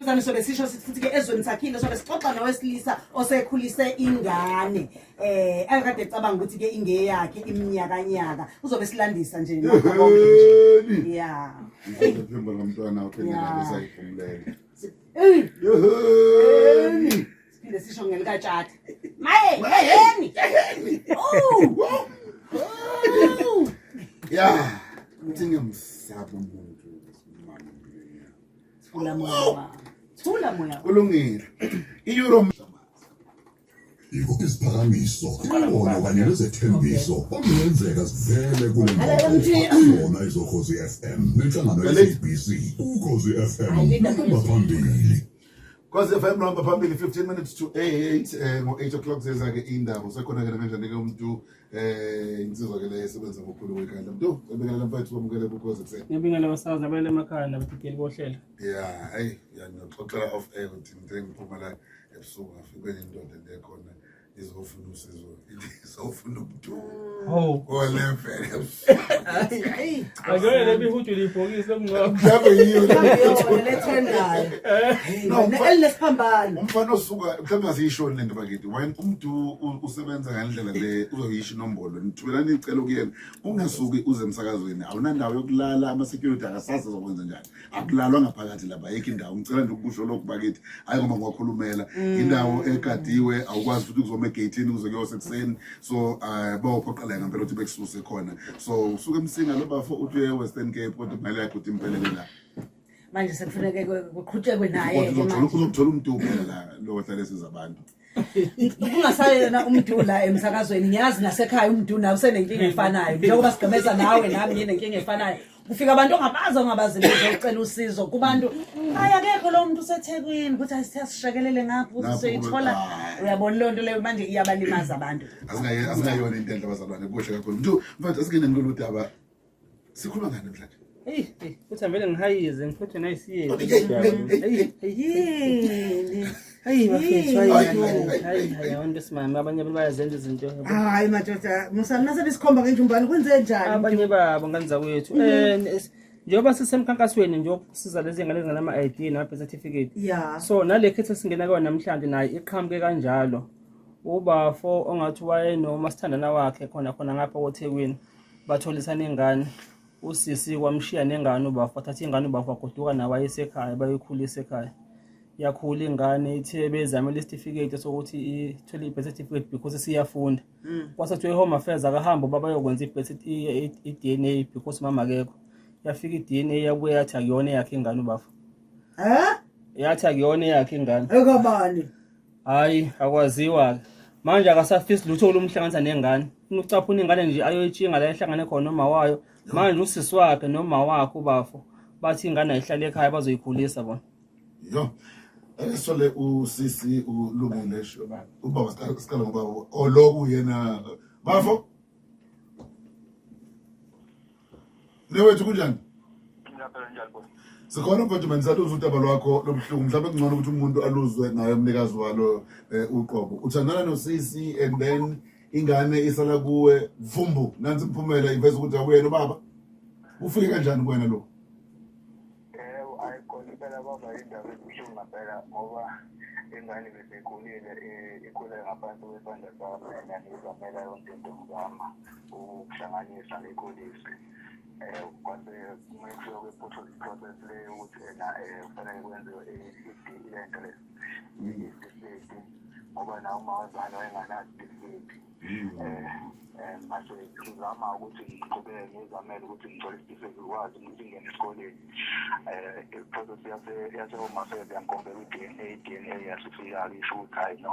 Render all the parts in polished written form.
Mnumzane, sobe sisho sithi futhi ke ezweni sakhile sobe sixoxa nowesilisa osekhulise ingane akade ecabanga ukuthi ke ingeyakhe iminyakanyaka, uzobe silandisa nje ngakho konke nje. Yeah. Ngizophimba ngomntwana wakhe. Yeah. Ngisayiphumelele. Ey, Yeheni. siphinde sisho ngelikatshata. Maye, yeheni. Oh. Oh. Ya, uthi ngiyamsaba umuntu. Thula moya wami. Thula moya. Kulungile. I-Euro Isiphakamiso, imibono kanye nezethembiso okungenzeka zivele kule Hello, ngxoxo zona izoKhozi FM nenhlangano ye-SABC. Ukhozi FM luhamba phambili. Khozi FM luhamba phambili, 15 minutes to 8, ngo-8 o'clock zeza ke indaba. Usekhona ke kanjani ke umuntu, insizwa ke le esebenza ngokhulu wekhanda. Mntu, ebekela mfethu, kwamukele kuKhozi kuseni. Ngiyabingelela abasazi abele emakhaya nabadidiyeli bohlelo. Yeah, hey, ya, ngiyoxoxela off air ukuthi ngithe ngiphuma la ebusuku ngafika kwenye indoda ngiyekhona izofuna usizo, izofuna umntu. Hawu. Ngo-11 ebusuku. Hey. Akuyona le bihudula ibhokisi lomngcwabo. Mhlawumbe yiyo le. Yona lethendayo. No, Elinesphambano. Umfana osuka mhlawumbe asiyishoni lento bakithi. When umuntu usebenza ngendlela le, uzoyisho inombolo, nithubelani icelo kuyena, ungasuki uze emsakazweni, awunandawo yokulala, ama-security akasazi azokwenza njani, akulalwa ngaphakathi lapha, ayikho indawo. Ngicela nje ukusho lokhu bakithi, hayi ngoba ngiwakhulumela indawo egadiwe, awukwazi futhi ukuzoma egeyithini kuze kuyosekuseni, so bawuphoqeleka ngempela ukuthi bekususe khona. So usuke eMsinga lo bafo, uthi uye e-Western Cape, kodwa imali yakhe uthi impelele la. Manje sekufuneke kuqhutshekwe naye ke Kodwa manje. uzothola umuntu phela la lo ohlala esiza abantu. Kungasayena umntu la emsakazweni, ngiyazi nasekhaya umntu nawe usenenkinga efanayo njengoba sigqemeza nawe, nami nginenkinga efanayo. Kufika abantu ongabazi, ongabazi, bezocela usizo kubantu, hayi, akekho lo muntu useThekwini, ukuthi asishekelele ngapho ukuthi Ngapho soyithola. Hayi. Uyabona leyo nto leyo manje iyabalimaza abantu. Asingayona into enhle abazalwane, kuhle kakhulu. Mntu mfethu, asingene kulolu daba, sikhuluma ngani namhlanje? Hey, hey, kuthi vele ngihayize ngiphethwe nayisiyezi. Hey, hey, hey, hey. Yini? Hayi bafethu, Hayi, hayi hayi, hayi, hayi, hayi, hayi, abantu besimame abanye bayazenza izinto, yabo. Hayi madoda, musani nasebesikhomba ngenjumbane, kwenze njani? Abanye babo ngane zakwethu. Njengoba sisemkhankasweni nje wokusiza lezi ngane ezinganama-ID nama-birth certificate. So nale khethe singena kuyona namhlanje nayo iqhamuke kanjalo. Ubafo ongathi wayenoma sithandana wakhe khona khona ngapha koThekwini, batholisana ingane. Usisi kwamshiya nengane ubafo, wathatha ingane ubafo, wagoduka nawe ayisekhaya, bayoyikhulisa ekhaya. Yakhula ingane, ithe bezamela isitifiketi sokuthi ithole i-birth certificate because siyafunda, kwase kuthiwa i-Home Affairs akahambe ubaba ayokwenza i-DNA because mama akekho. Yafika i-DNA, yabuye yathi akuyona eyakhe ingane ubafo. Eh? Yathi akuyona eyakhe ingane. Ekabani? Hayi, akwaziwa-ke manje, akasafisi lutho olumhlanganisa nengane, ufuna ukucaphuna ingane nje ayoyitshinga la ehlangane khona noma wayo. Manje usisi wakhe noma wakhe ubafo bathi ingane ayihlale ekhaya, bazoyikhulisa bona. Yo, ake sithole usisi uLungile, ubaba, siqale ngobaba oloku yena. Bafo lewethu, kunjani? Ngiyaphila, njani boss? Sikhona mfethu. Mina ngisaluzwa udaba lwakho lobuhlungu, mhlawumbe kungcono ukuthi umuntu aluzwe ngayo umnikazi walo uqobo. Uthandana nosisi and then ingane isala kuwe, vumbu, nansi imphumela iveza ukuthi awuyena ubaba. Ufike kanjani kuwena lo? Yebo, ayikhona impela, kwaba indaba ebuhlungu ngempela ngoba ingane besikhulile, ikhule ngaphansi kwesandla sami and ngizamela yonke into, ngizama ukuhlanganisa ngikhulise. Kwase uma kufika kwi-process le yokuthi ena kufanele kwenziwe lento le, isitifiketi, ngoba nawo umawazane wayengenaso isitifiketi. Mase ngizama ukuthi ngiqhubeke ngizamele ukuthi ngithole isitifiketi, ngikwazi ukuthi ngingene esikoleni. I-process yase-Home Affairs yangikhombela i-DNA, i-DNA yasifika-ke isho ukuthi hhayi no,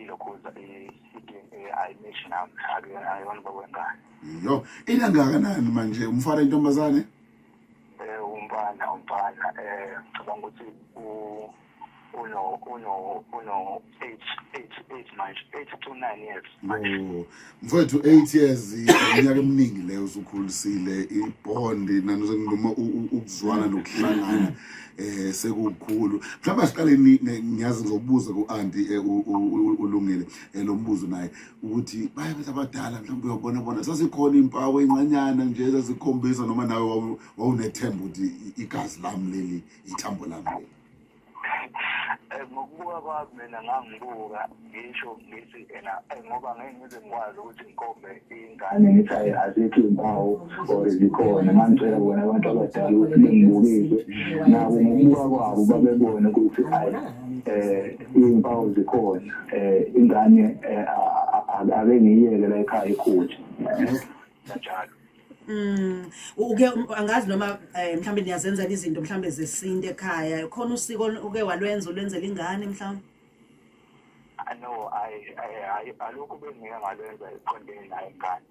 ilokhuza i-DNA ayimeshi nami, akuyona ubaba wengane. Yo, inangakanani manje, umfana, intombazane? Umfana, ngicabanga ukuthi uno 8 manje, 8 to 9 years manje. Oh, mfowethu, 8 years iminyaka eminingi leyo, usukhulisile ibond noma ukuzwana nokuhlangana sekukhulu. Mhlawumbe asiqale, ngiyazi ngizobuza ku-anti uLungile lo mbuzo naye ukuthi baye bethi abadala mhlawumbe uyobona bona sasikhona impawu encanyana nje ezazikhombisa, noma nawe wawunethemba ukuthi igazi lami leli, ithambo lami leli. Eh, ngokubuka kwami mina ngangibuka ngisho ngithi ena eh, ngoba ngeke ngize ngikwazi ukuthi ngikhombe ingane ngithi hayi azikho iy'mpawu or zikhona ngangicela bona abantu abadala ukuthi bengibukise nabo ngokubuka kwabo babebone ukuthi hayi um iy'mpawu zikhona um ingane um ake ngiyiyeke la ekhaya ikhule kanjalo Mm, uke angazi noma eh, mhlawumbe niyazenzela izinto mhlawumbe zesintu ekhaya khona usiko uke walwenza ulwenzela ingane mhlawumbe ah, no ayi alukho bengike ngalwenza eqondene nayo ingane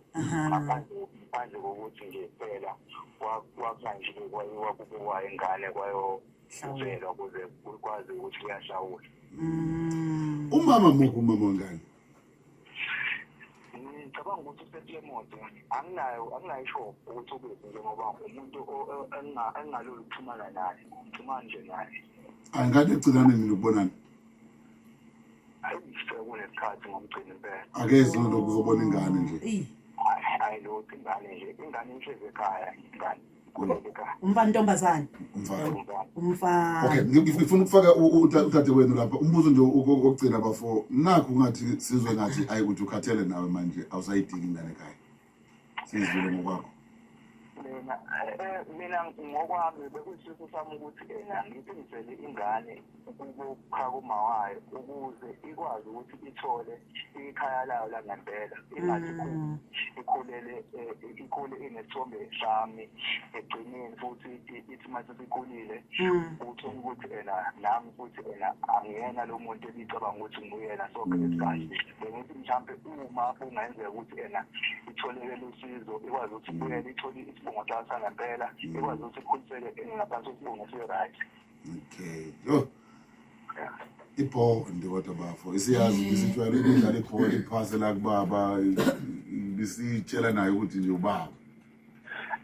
ngaphandle kokuthi nje phela kwakanje kwayiwa kubukwa ingane kwayovelwa kuze kukwazi ukuthi kuyahlawula mm. umama muphi umama wengane Ngicabanga ukuthi usePlemont anginayo anginayo isho ukuthi ukuphi njengoba umuntu engingalula ukuxhumana naye ngixhumana nje naye. Angikade egcinane nini ukubonana? Hayi sekunesikhathi ngomgcini impela. Akezi loo nto kuzobona ingane nje. Hayi lutho ingane nje ingane ihlezi ekhaya ingane. Umfana ntombazane. Umfana. Umfana. Okay, ngifuna ukufaka uthathe wenu lapha. Umbuzo nje okugcina bafo. Nakho ngathi sizwe ngathi ayi ukuthi ukhathele nawe manje awusayidingi ingane ekhaya. Sizwile ngokwakho. Mina eh, mina ngokwami bekuyisifiso sami ukuthi ena ngiphimisele ingane ukukhaka uma wayo ukuze ikwazi ukuthi ithole ikhaya layo langempela ingathi ikhulele eh, ikhule inesithombe sami egcineni futhi ithi uma sesikhulile uthole ukuthi ena nami futhi ena angiyena lo muntu ebicabanga ukuthi nguyena sonke lesikhathi bengithi mhlampe uma kungenzeka ukuthi ena itholekele usizo ikwazi ukuthi ibuyele ithole isibongo sayo sangempela ikwazi ukuthi ikhuliseke ngaphansi kwesibongo esi-right Okay. Yo. Ibhondi kodwa bafo. Isiyazi isijwayele ukudlala ibhola iphase la kubaba ibisitshela naye ukuthi nje ubaba.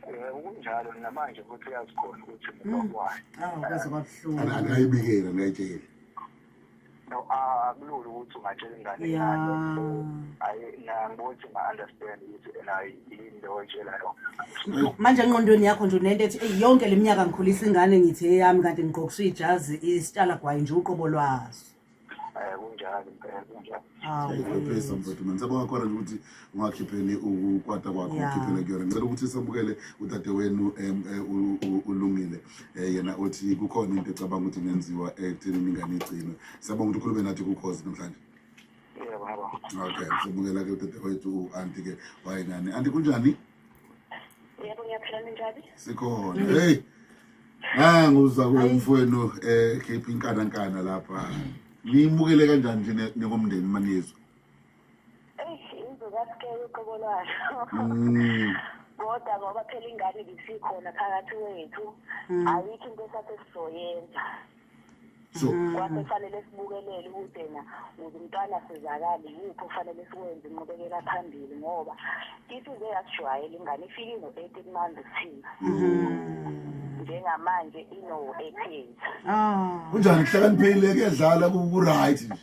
Eh kunjalo namanje futhi uyazi khona ukuthi ngubaba wayo. Awu kwaze kwabuhlungu. Angayibikela ngayitshela. No akulula ukuthi ungatshela ingane Yeah. Hayi ngiyangibona ukuthi nga-understand ukuthi ena yini le oyitshela yona. Manje engqondweni yakho nje unento ethi eyi yonke le minyaka ngikhulisa ingane ngithi eyami kanti ngigqokiswa ijazi isitshala gwayi nje uqobo lwaso. Eh kunjalo impela kunjalo. Awu. Phephisa mfowethu man. Siyabonga khona nje ukuthi ungakhipheli ukukwata kwakho ukhiphele kuyona. Ngicela ukuthi samukele udadewenu ulungile yena othi kukhona into ecabanga ukuthi ingenziwa ekuthenini ingane igcinwe. Siyabonga ukuthi ukhulume nathi kukhozi namhlanje. Yebo ngiyabonga. Okay, samukela ke udadewethu u-anti ke wayengane. Anti kunjani? Yebo ngiyaphila ninjani? Sikhona. Hey. Nangu uza kumfowenu khipha inkanankana lapha. Niyimukele kanjani nje nikomndeni manizwa? Eyi inzukasike uqobo lwayo. Kodwa ngoba phela ingane ibisikhona phakathi kwethu ayikho into esase sizoyenza. So Kwase kufanele sibukelele ukuthi ena ukuze umntwana asizakale yiphi okufanele sikwenze inqubekela phambili ngoba isize yasijwayela ingane ifike ino-18 months kuthina. Njengamanje ino-8 years. Ah. Kunjani kuhlakaniphile kuyadlala ku right nje.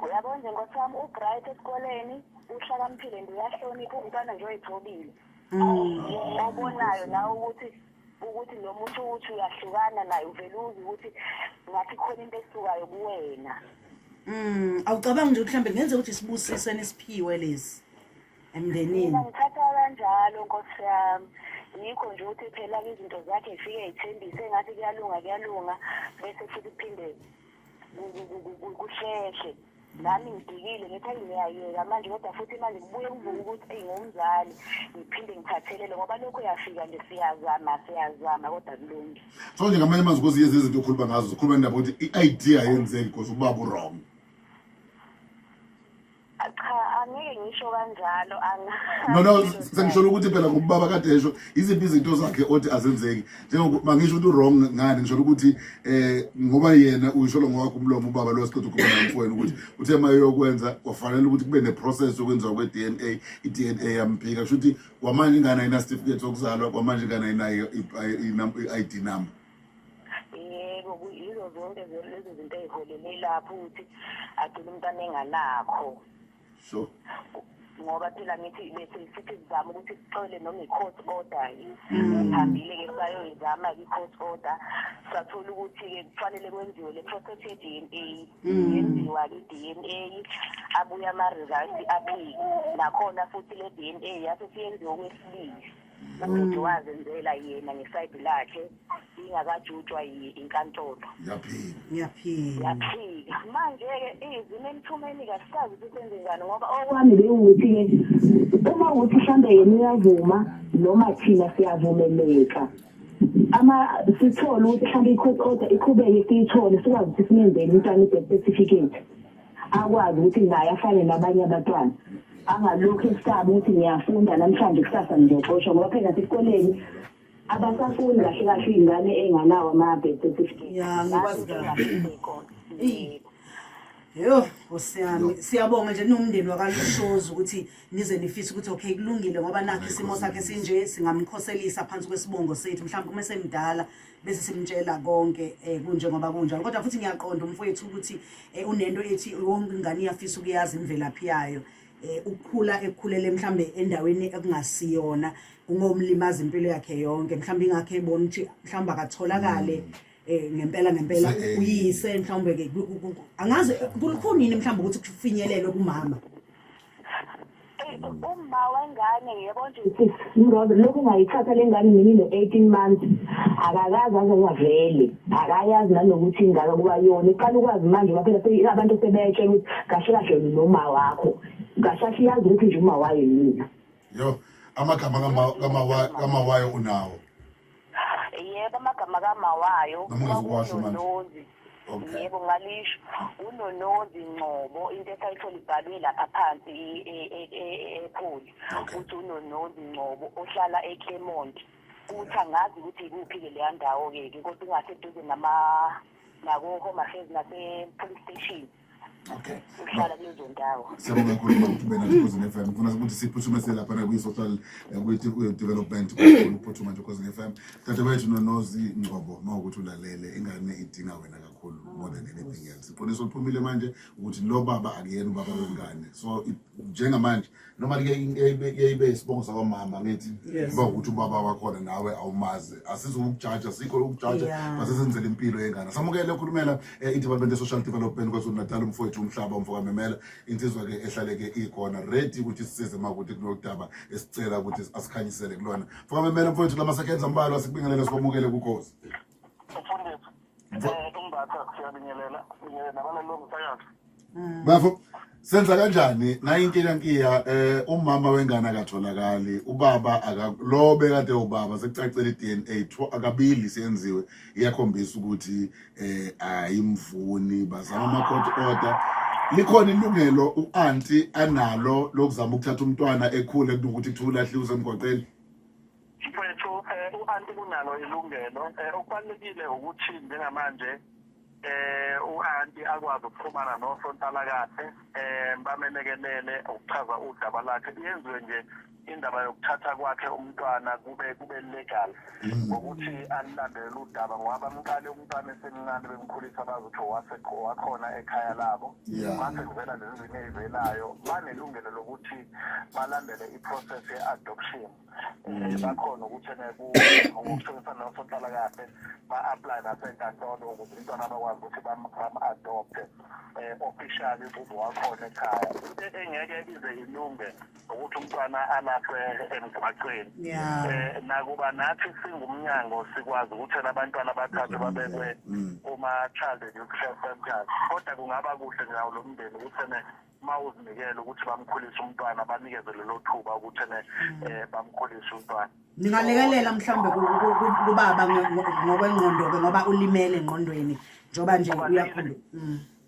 Uyabona nje nkosi wami ubright esikoleni uhlakaniphile nje uyahlonipha umntwana nje oyithobile. Obonayo nawe ukuthi ukuthi noma uthi ukuthi uyahlukana naye uvele uzwe ukuthi ngathi khona into esukayo kuwena. Awucabangi nje ukuthi mhlambe kungenzeka ukuthi isibusiso enisiphiwe lesi emndenini. Mina ngithatha kanjalo nkosi yami. Yikho nje ukuthi phela izinto zakhe zifike zithembise engathi kuyalunga kuyalunga bese futhi kuphinde kuhlehle. Nami ngidikile ngithi ayi ngiyayeka manje kodwa futhi manje kubuye kuvuke ukuthi eyi ngumzali ngiphinde ngithathelele ngoba lokho uyafika nje siyazama siyazama kodwa kulungi. So nje ngamanye amazwi kwezinye zezinto okhuluma ngazo ukhuluma indaba ukuthi i-idea yenzeki because ubaba u-wrong. Cha angeke ngisho kanjalo No sengisho ukuthi phela ngubaba kade esho iziphi izinto zakhe othi azenzeki njengoba mangisho ukuthi wrong ngani ngisho ukuthi ngoba yena uyisholo ngowakho umlomo ubaba lo siqeda ukukhuluma nomfowenu ukuthi uthe uma eyokwenza kwafanele ukuthi kube ne-process yokwenziwa kwe-DNA i-DNA yamphika kusho ukuthi kwamanje ingane ayina certificate sokuzalwa kwamanje ingane ayinayo i-ID number. Yebo yizo zonke lezo zinto ey'holele lapho ukuthi agcine umntwana enganakho. Sure. Ngoba phela ngithi bese sithi sizama ukuthi sicele noma i-court order-ke. Hambile-ke sayoyizama-ke i-court order, sathola ukuthi-ke kufanele kwenziwe le process ye-DNA. Yenziwa-ke i-DNA, abuye ama-results aphike. Nakhona futhi le DNA yase siyenziwa okwesibili. Ubhuti wazenzela yena ngesayidi lakhe ingakajutshwa inkantolo. Yaphika. Ngiyaphila. Yaphika. Manje-ke izimo emthumeni kasisazi ukuthi senze njani ngoba okwami bewukuthi-ke uma ukuthi mhlambe yena uyavuma noma thina siyavumeleka ama sithole ukuthi mhlambe i-court order iqhubeke siyithole sikwazi ukuthi simenzele umntwana i-birth certificate akwazi ukuthi naye afane nabanye abantwana angalokhu esaba ukuthi ngiyafunda namhlanje kusasa ngizoxoshwa ngoba phela nasesikoleni abasafuni kahle kahle iy'ngane ey'nganawo ama-birth certificate. Ya, ngikwazi kahle. Yho, Nkosi yami, siyabonga nje niwumndeni wakaLushozi ukuthi nize nifise ukuthi okay kulungile ngoba nakho isimo sakhe sinje singamkhoselisa phansi kwesibongo sethu mhlawumbe uma semdala bese simtshela konke eh, kunjengoba kunjalo. Kodwa futhi ngiyaqonda umfowethu ukuthi eh, unento ethi yonke ingane iyafisa ukuyazi imvelaphi yayo. Eh, ukukhula ekhulele mhlambe endaweni ekungasiyona kungomlimaza impilo yakhe yonke mhlambe ingakhe ebona ukuthi mhlambe akatholakale eh ngempela ngempela uyise mhlawumbe ke angazi kulukhuni yini mhlawumbe ukuthi kufinyelelwe kumama. Umma wengane yebo nje Mrozo lokhu ngayithatha le ngane mina ino-18 months akakaze aze ngavele akayazi nanokuthi ingane kuba yona iqala ukwazi manje ngoba phela abantu sebeyatshela ukuthi kahle kahle noma wakho kahle kahle iyazi ukuthi nje uma wayo yina. Yo amagama kamawayo unawo. Yebo amagama kamawayo. Noma ungazukwasho manje. Kwakunonozi. Okay. Yebo ngalisho unonozi Ngcobo into esayithola ibhalwe lapha phansi epholi Okay. ukuthi unonozi Ngcobo ohlala eClermont kuthi angazi ukuthi ikuphi ke leya ndawo ke ke kodwa ingaseduze nama nako Home Affairs nase police station. Okay. Uhlala kulezo ndawo. Siyabonga kakhulu baba ukuthi ube nathi Khozini FM. Ngifuna ukuthi siphuthume selapha na kwi-social kwi-development kakhulu ukuphuthuma nje Khozini FM. Dadewethu Nonozi Ngcobo uma ukuthi ulalele ingane idinga wena kakhulu more than anything else. Iqiniso liphumile manje ukuthi lo baba akuyena ubaba wengane. So njengamanje noma ke ibe isibongo sakwamama ngithi kuba ukuthi ubaba wakhona nawe awumazi. Asizukujaja sikho ukujaja basesenzela impilo yengane. Samukele okhulumela i-Department ye-Social Development KwaZulu-Natal umfowethu umhlaba umfokamemela insizwa ke ehlaleke ikhona ready ukuthi sisize uma ukuthi kunodaba esicela ukuthi asikhanyisele kulona. Mfokamemela mfowethu lama seconds ambalwa sikubingelele sikwamukele kukhozi. Mfundisi, umbatha siyabingelela nabalali bomsakazo. Bafo senza kanjani nayi inkinga umama wengane akatholakali ubaba lo bekade ubaba sekucacile i-DNA akabili siyenziwe iyakhombisa ukuthi ayimfuni bazama ama court order likhona ilungelo uanti analo lokuzama ukuthatha umntwana ekhule kunokuthi kuthiwa ulahliwe usemgwaqeni. Mfowethu uanti kunalo ilungelo okubalulekile ukuthi njengamanje uanti akwazi ukuxhumana nosonhlalakahle bamelekelele ukuchaza udaba lakhe yenziwe nje indaba yokuthatha kwakhe umntwana kube legal ngokuthi alilandele udaba ngoba bamqale umntwana esemncane bemkhulisa bazi ukuthi wakhona ekhaya labo mase kuvela lezi zinto ey'velayo banelungelo lokuthi balandele i-process ye-adoption bakhona ukuthi ngokusebenzisana nosonhlalakahle ba-aplaye nasenkantolo ukuze umntwana bakwazi ukuthi bam-adopte officially kube wakhona ekhaya. Into engeke ize ilunge ukuthi umntwana alahlwe emgwaqweni. Nakuba nathi singumnyango sikwazi ukuthi abantwana bathathwe babekwe kuma-child and youth care centers, kodwa kungaba kuhle nawo lo mndeni ukuthi uma uzinikele ukuthi bamkhulise umntwana banikeze lelo thuba ukuthi bamkhulise umntwana. Ningalekelela mhlawumbe kubaba ngokwengqondo-ke ngoba ulimele engqondweni njengoba nje uyakhuluma.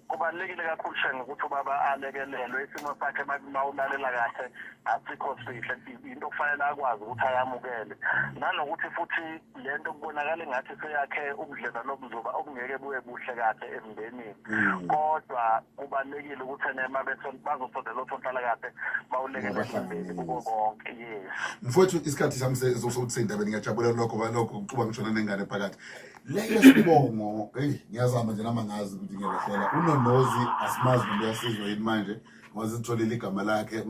Kubalulekile kakhulu Shenge ukuthi ubaba alekelelwe isimo sakhe uma ulalela kahle asikho sihle into okufanele akwazi ukuthi ayamukele nanokuthi futhi le nto kubonakala engathi seyakhe ubudlelwano obuzoba obungeke buye buhle kahle emndenini kodwa kubalulekile ukuthi ene uma bazosondela osonhlalakahle bawulekelele umndeni kuko konke. Yes mfowethu isikhathi sami sokuthi seyindabeni ngiyajabula lokho balokho kuxuba ngishona nengane phakathi le yesibongo eyi ngiyazama nje nami angazi ukuthi ngiyalahlela unonozi asimazi noma uyasizwa yini manje ngoba sitholile igama lakhe.